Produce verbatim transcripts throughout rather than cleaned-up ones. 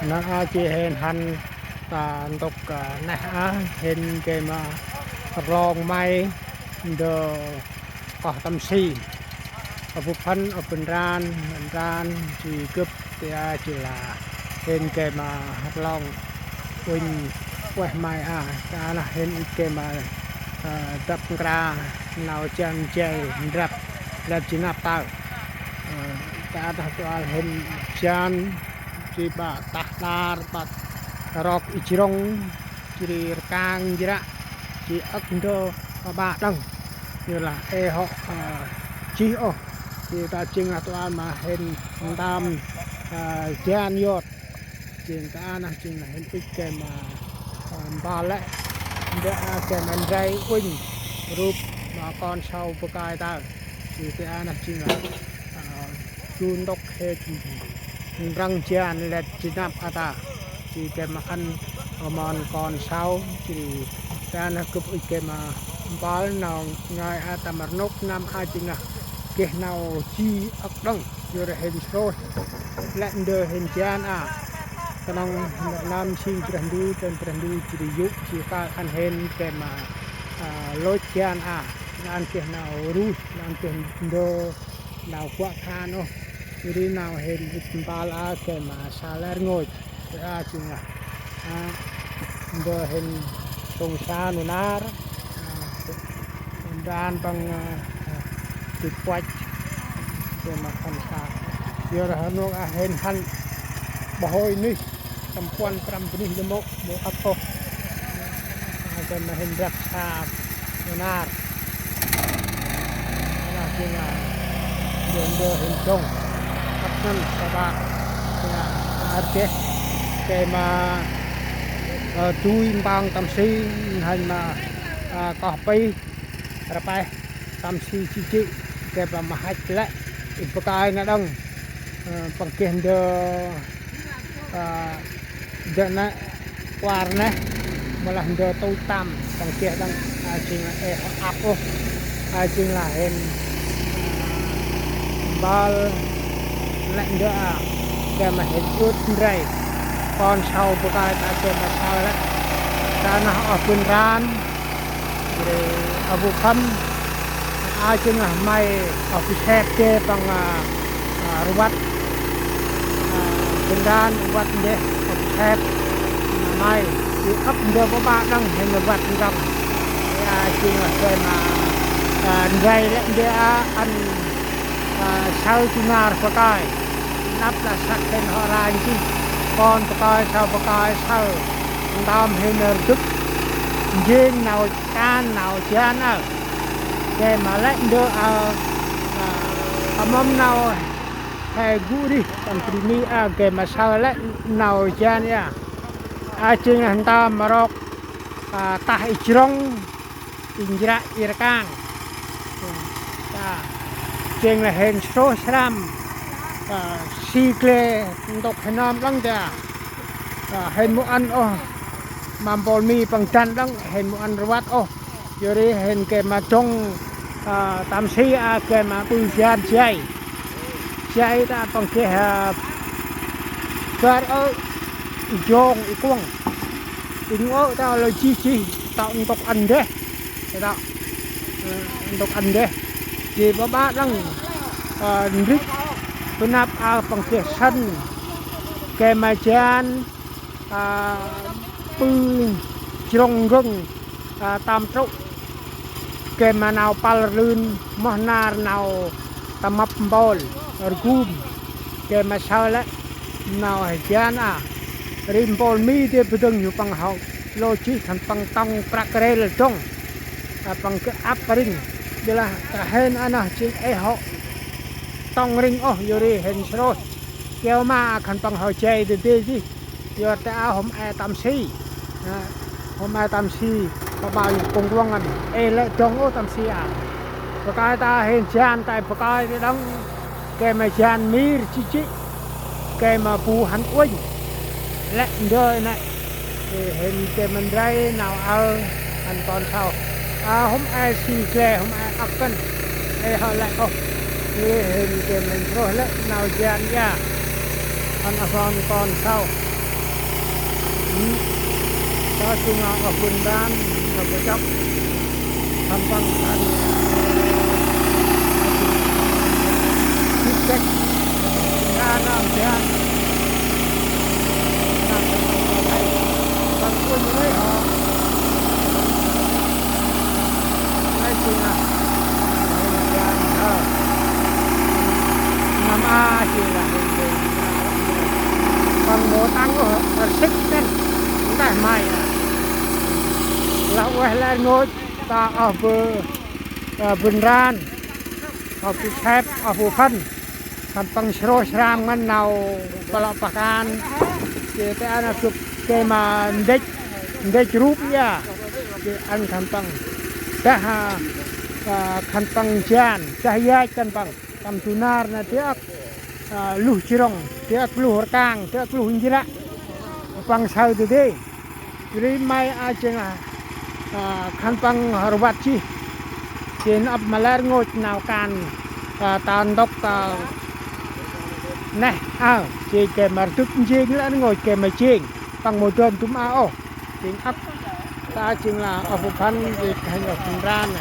Nơh a, jêh hên hăn ta ntŭk, a, neh a, hên gay ma rlong may ndơ koh tâm si. A bu phăn, a bu ndran, ndran, jêh gâp, ta a jêh lah hên gay ma rlong uănh ueh may a, ta nơh hên ŭch gay ma, a, dăp nkra nau jan jay ndrăp lĕ jêh năp tơ. A, ta nơh tŭ al hên jan jêh ƀă tah nar ƀă rok i jrŏng, jêh ri rkang jră, jêh âk ndơ ƀă ƀă đŏng. Yor lah ê hŏ, a, jêh ôh. Jêh ta jêng lah tŭ al ma hên ntơm, a, jan yot. Jêng ta nơh jêng lah hên ŭch gay ma, a, mbal lĕ. Ndơ a gay ma ndrel uănh rup ma kon sau bơkai ta. Jêh ta nơh jêng lah, a, du ntŭk hên răng jan lĕ jêh năp a ta. Jêh gay ma ăn mon kon sau, jêh ri ta nơh gâp ŭch gay ma mbal nau ngơi a ta ma rnôk năm a jêng lah geh nau ji âk đŏng, yor hên srôih lĕ ndơ hên jan a. Knŏng năm sĭn Brah Ndu, dăn Brah Ndu jêh ri yô̆ jêh kơl ăn hên gay ma, a, lôch jan a, ăn geh nau ruih, ăn geh ndơ nau kuă khan ôh. Jêh ri nau hên ŭch mbal a gay ma sa lĕ rngôch. Jêh a jêng lah, a, ndơ hên sông sa nunar, a, ndran păng, a, a, tŭt puăch gay ma hăn sa. Yor hăn nôk a hên hăn ƀă hôi nih, tâm puăn prăm bunuyh lĕ mâu, mâu ăp ôh. A, gay ma hên ndrăp sa nunar. Nơh jêng lah ndơ hên dŏng ăp ngăn sa ƀă, jêng lah ar deh gay ma, ơ, dui mpang tâm si, hên ma, a, koh pih rpeh tâm si jêh jêh, gay ma mhăch lĕ i bơkai nơh đŏng. Ơ, păng geh ndơ, a, ndơ nĕ kuar neh, mâu lah ndơ tui tăm, păng geh đŏng, a, jêng lah ê hŏ ăp ôh, a, jêng lah hên mbal lĕ ndơ a, gay ma hên ŭch ndrel kon sau bơkai ta gay ma saơ lĕ. Ta nơh oh bân ran, jêh ri a bu phăn, a, jêng lah may oh bu sep dê păng, a, a, rvăt, a, bân ran rvăt ndeh oh bu sep, a, may jêh âk ndơ ƀă ƀă đŏng hên rvăt ndrŏng. A, jêng lah gay ma, a, ndrel lĕ ndơ a ăn, a, saơ tu nar bơkai. Năp lah săk hên hŏ ranh jêh kon bơkai, sau bơkai saơ ntơm hên rdâk njêng nau kan nau jan aơ. Gay ma lĕ ndơ aơ, a, a mâm nau he gŭ rih tâm bri Mi a, gay ma saơ lĕ nau jan aơ. A, jêng lah ntơm ma rok, a, tah i jrŏng, i njră i rkang. Ta, jêng lah hên srôih srăm, a, si gle ntŭk hên nơm đŏng ta. A, hên mâu ăn ôh ma mpôl Mi păng dăn đŏng, hên mâu ăn rvăt ôh. Yor ri hên gay ma dŏng, a, tâm si a gay ma ƀư jan jay. Jay ta păng geh, a, bar ơ i jong i kuŏng. I ngŏ ta lơ jêh jêh ta ntŭk ăn ndeh. Ta, ơ, ntŭk ăn ndeh. Jêh ƀă ƀă đŏng, ơ, ndrĭch bơnăp a păng geh săn. Gay ma jan, a, ƀư jrŏng ngâng, a, tâm trŭ. Gay ma nau păl rlưn, moh nar nau tâm mâp mpôl, rgum. Gay ma saơ lĕ nau he jan a. Ri mpôl Mi dê bơdâng yu păng hŏ lô jêh khân păng tŏng prăk rêl dŏng. A, păng geh ăp ring. Jêh lah ta hên a nơh jêng ê hŏ tŏng ring ôh, yor ri hên srôih. Keo ma khân păng hŏ jay dê dê jêh. Yor ta a hôm e tâm si. A, hôm e tâm si. Ƀă ƀă yu kông kuŏng ngăn. Ê lĕ dŏng ôh tâm si a. Bơkai ta hên jan ta bơkai ta đŏng. Gay ma jan mir jêh jêh. Gay ma bu hăn uănh. Lĕ ndơ nĕ. Ê hên gay ma ndrel nau aơ hăn kon sau. A, hôm e si gle, hôm e ăp kăn. Ê hŏ lĕ ôh. Ê hên gay ma ndrôih lĕ nau jan aơ. Hăn a hăn kon sau. Ta sung a oh bun dan, oh bun chok. Khân păng sari. Sik sek. Nga nam jan. Nga nam jan. Păng pun ni ho. Ngai sung a. Ngai jan ho. Năm a si lah. Păng mâu tăng ôh, rơsik ngăn. Nteh may a. Lah ueh lĕ rngôch, ta oh bơ, ơ, bơ̆n ran, oh bơ sep, oh bơ phăn. Khân păng srôih sram ngăn nau pă lŏ pah kan. Jêh tê ăn gâp gay ma ndêch, ndêch rup ya. Jêh ăn khân păng. Dah, ơ, khân păng jan, dah yach khân păng. Tâm du nar nê dê âk, ơ, luh jrŏng, dê âk luh rkang, dê âk luh njră. Păng saơ dê dê. Ri may a jêng a, ơ, khân păng rvăt jêh. Jêng ăp ma lĕ rngôch nau kan, ơ, ta ntŭk, ơ, neh, ơ, jêng gay ma rdâk njêng lĕ rngôch gay ma jêng. Păng mâu dơn dŭm a ôh. Jêng ăp. Ta jêng lah oh bơ phăn, jêng khân oh bơ̆n ran nê.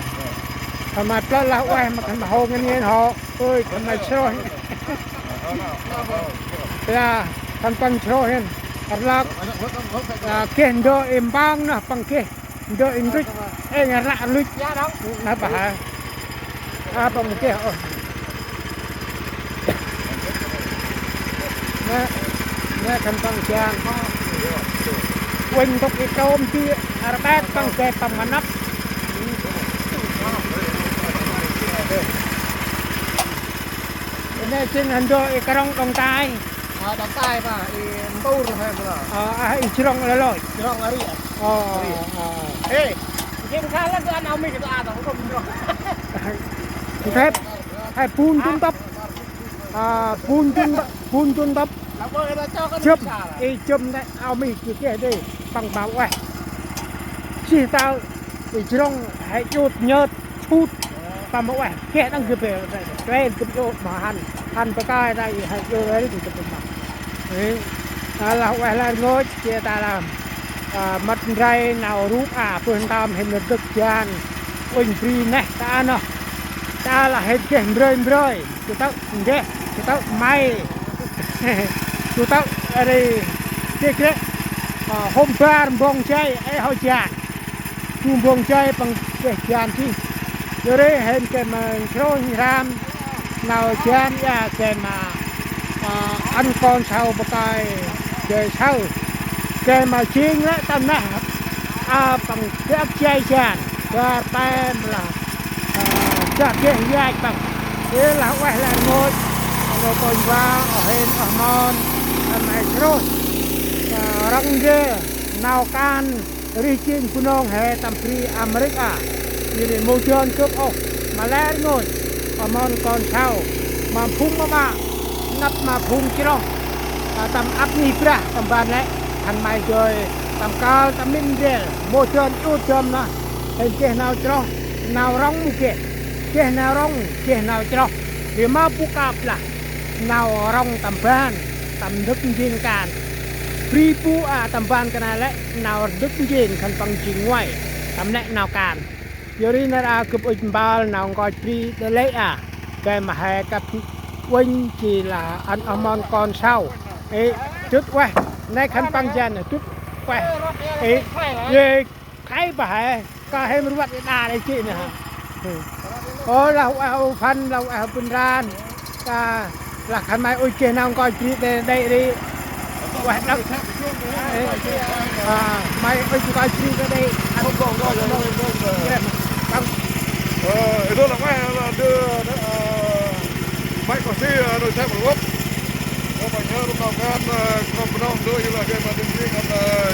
Khân may plơ̆ lah ueh ma khân may hô ngăn ngên hŏ. Ơi, khân may srôih. Ta, khân păng srôih hên. Rlăk. Ta, geh ndơ i mpang nơh, păng geh ndơ i nruch. Ê, ngăn rlăk luch. Nơh pah hă. A, păng mâu geh ôh. Nê, nê khân păng jan. Uănh ntŭk i trôm ti, rpet păng gay păng ma năp. Nê jêng ndơ i krŏng Đŏng Tai. Ơ, Đŏng Tai ma, i Ntur he ma. Ơ, a, i jrŏng lơi lơi. Jrŏng a ri a. Ơ, ơ. Ê, jêng kha lĕ dô ăn ao mi kơ dô a dô, kơ jrŏng. Nthep, he bun dun tăp. A, bun dun, bun dun tăp. Jâm, i jâm nê, ao mi kơ geh dê, păng ba ueh. Jêh tơ, i jrŏng, he iôt nhơt, sut, păng ba ueh. Geh đăng gâp bê, kren gâp iôt ma hăn, hăn bơkai ta i he iôt ri gâp ma. Ê, a, lah ueh lah rngôch, jêh ta lah, a, mât ndray nau rup a, bơh ntơm hên rdâk jan, uănh bri neh ta nơh. Ta lah hên geh mbrơi mbrơi. Gâp tŭ, geh, gâp tŭ may. Gâp tŭ, ri, geh geh, ơ, hôm bar mbông jay, ê, hŏ jan. Du mbông jay păng geh jan jêh. Yor ri hên gay ma srôih nsram, nau jan ya gay ma, ơ, ăn kon sau bơkai, gay sau. Gay ma jêng lĕ tâm neh, a, păng geh ăp jay jan. Bar pe mra, ơ, chah geh yach păng. Ê lah ueh lah rngôch, nô kônh va, oh hên, oh mon, ăn may srôih. Ơ, rŏng ndrel, nau kan, rêh jêng Bunong he tâm bri Amêrik a. Jêh ri mâu dơn gâp ôh, ma lĕ rngôch, oh mon kon sau, ma phung ma ma, nđâp ma phung chroh, ơ, tâm ăp ngih brah, tâm ban lĕ, khân may dơi, tâm kơl, tâm mĭn ndrel, mâu dơn iôt dơm nơh. Hên geh nau chroh, nau rŏng mâu geh. Geh nau rŏng, geh nau chroh. Ri ma bu kăp lah. Nau rŏng tâm ban, tâm ndâk njêng kan. Bri bu a tâm ban kơt nây lĕ, nau ndâk njêng khân păng jêng nguay. Tâm nĕ nau kan. Yor ri nar a gâp ŭch mpơl nau nkoch bri đê lĕ a. Gay ma he kăp uănh jêh lah ăn oh mon kon sau. Ê, dŭt ueh. Nây khân păng jan, dŭt ueh. Ê, ê, Khay bah he, kơt he mrvăt i đa đê jê̆ nê hă. Ơ, lah ueh u Phan, lah ueh u Phan Ran. Kơt lah khân may ŭch geh nau nkoch bri đê, đê ri. Ueh đăp. Ê, a, may ŭch nkoch bri đê, đê. Ơ, ê, đô lah ueh, lah đơ, đơ, ơ, may kơt si, ơ, đơ sep rvăt. Ơ, may nhớ rŭng nau kan, ơ, kơt nau đơ, ê, lah gay ma đê jê̆, ơ,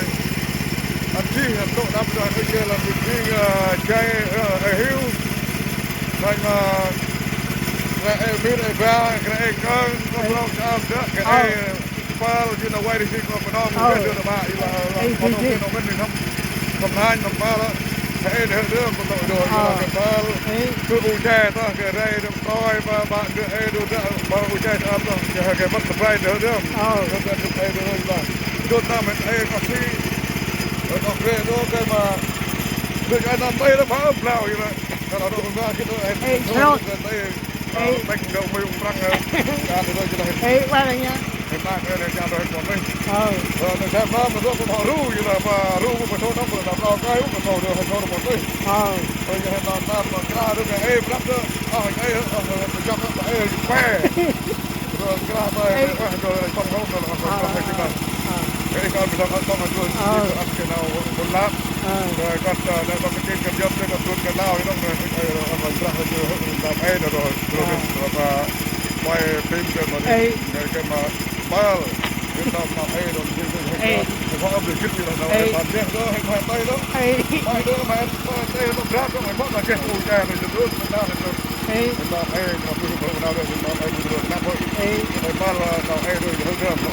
Ăn jêh, ăn tŭk đăp đah ŭch geh lăm jêng, ơ, jay, ơ, ê hiu. Đah, ơ, kra ê mir ê ba, kra ê kơng, kra blong, kra ăp, kra ê pâl, jêh nau vay ri jêng kra Bunong, kra dơ nau ba, i la, la, Bunong, jêh nau ngăn ri nâm, nâm hanh, nâm pâl, kra ê dơ dơ, kra tŭk dơ, i la, kra pâl. Kra u jay tah, kra rai, dơ, trôi, ba, ba, dơ, ê, dơ, dơ, ba, u jay, dơ, ăp, dơ, jêh, kra mât, kra rai, dơ, dơ. Dơ, dơ, dơ, ê, dơ, dơ, i la. Jot năm hên ê kah si. Ê kah gre đô gre ma. Đê ai năm ê đô ma ơm blao i lĕ. Kah đô ma gĭt đô ê. Ê, srot. Ê. Tek đô mê ung prăng ê. Kah đô đô i lĕ. Ê, wa lĕ nha. Hên ma kah đô hên kah đô hên kon ê. Ơ. Ơ, đô sem ma ma đô ma ru i lĕ ma ru ma thô đô ma đô blao kah ma thô đô hên thô đô ma ê. Ơ. Ơ, hên ma ma ma kah đô ê prăng đô. Ơ, ê, ơ, ơ, ê, ê, ê, ê. Ê. Ơ, ê. Ê. Ê. Ê. Ê. Ê. Ê. Ê. Ê.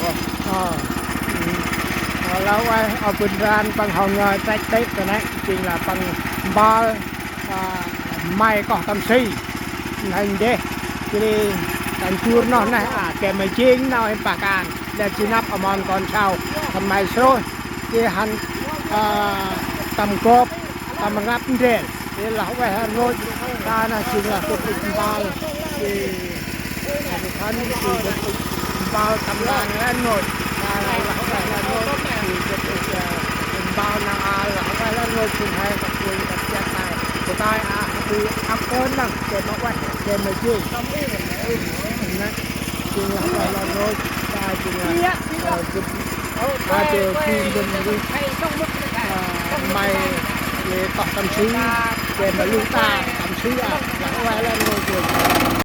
Ê. Ơ, lah ueh, ơ, bân ran păng hŏ ngơi trách tết ta nê, jêng lah păng mbal, ơ, may koh tâm si. Nây ndeh, jêh ri, tăn jur noh neh, a, gay ma jêng nau hên pah kan, lĕ jêng năp amon kon sau, khân may srôih, jêh hăn, ơ, tâm gop, tâm rnglăp ndrel. Ê, lah ueh lĕ rngôch, ta neh jêng lah gâp ŭch mbal, ê, ê, khân, ê, gâp ŭch mbal tâm rang lĕ rngôch, ta neh lah ueh lĕ rngôch, ê, gâp ŭch, ê, mbal nau a, lah ueh lĕ rngôch, sŭng he, kăp kuê, kăp jăt, ta, kơ tay, a, ê, ăp ơn nâng, gay ma ueh, gay ma jêng. Nê, jêng lah ueh lĕ rngôch, ta jêng lah, ê, gâp Aơ, jêh phung dŭm rih, ơ, may, ê, koh tâm si, jêh ma lŭng ta tâm si, a, lah ueh lĕ rngôch jêh